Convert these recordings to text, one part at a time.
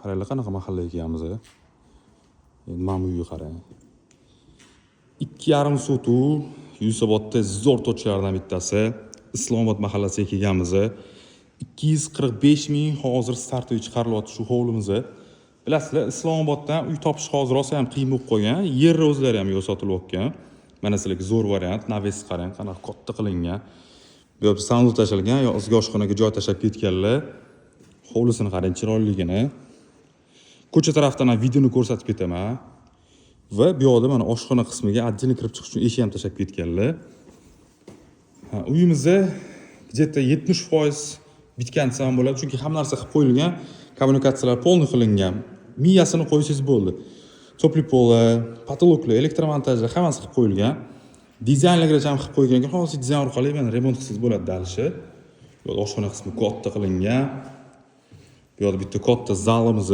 Qaranglar, qanaqa mahallaga kelganmiz. Endi mana bu uyga qarang. 2,5 sotu Yunusobodda zo'r точка lardan bittasi. Islomobod mahallasiga kelganmiz. 245 ming hozir стартовый chiqarilyapti shu hovlimizni. Bilasizlar, Islomoboddan uy topish hozir rosa ham qiyin bo'lib qolgan. Yerni o'zlari ham yo'q sotilayotgan. Mana sizlarga zo'r variant. Навес qarang, qanaqa katta qilingan. Bu yerda санузел tashlangan, yozgi oshxonaga joy tashlab ketganlar. Hovlisini qarang, chiroyliligini. Ko'cha tarafdan ham videoni ko'rsatib ketaman. Va bu yoqda mana oshxona qismiga отдельно kirib chiqish uchun eshik ham tashlab ketganlar. Ha, uyimizda где-то 70% bitgan desam ham bo'ladi, chunki hamma narsa qilib qo'yilgan, kommunikatsiyalar полный qilingan. Miyasini qo'ysangiz bo'ldi. Тёплый пол lar, потолок lar, elektromontajlar, hammasi qilib qo'yilgan. Dizaynlargacha ham qilib qo'yilgan. Hozir dizayn orqali mana remont qilsangiz bo'ladi дальше. Bu yoqda oshxona qismi katta qilingan. Bu yoqda bitta katta zalimiz,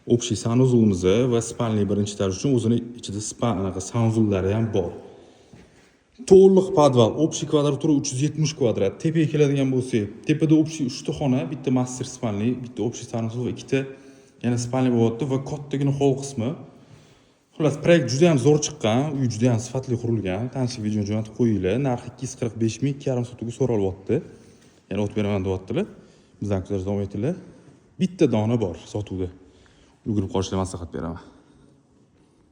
общий санузел imiz va спальный birinchi этаж uchun o'zini ichida spa anaqa санузел lari ham bor. To'liq podval, общий kvadratura 370 kvadrat. Tepaga keladigan bo'lsak, tepada общий 3 ta xona, bitta мастер спальный, bitta общий санузел va ikkita yana спальный bo'lyapti va kattagina холл qismi. Xullas, proyekt juda ham zo'r chiqqan, uy juda ham sifatli qurilgan. Tanishlik videoni jo'natib qo'yinglar. Narxi 245 ming, 2,5 sotuga so'ralyapti. Yana o'tib beraman deyaptilar. Bizdan kuzatishda davom etinglar. Bitta dona bor sotuvda. Ulgurib qolishni maslahat beraman.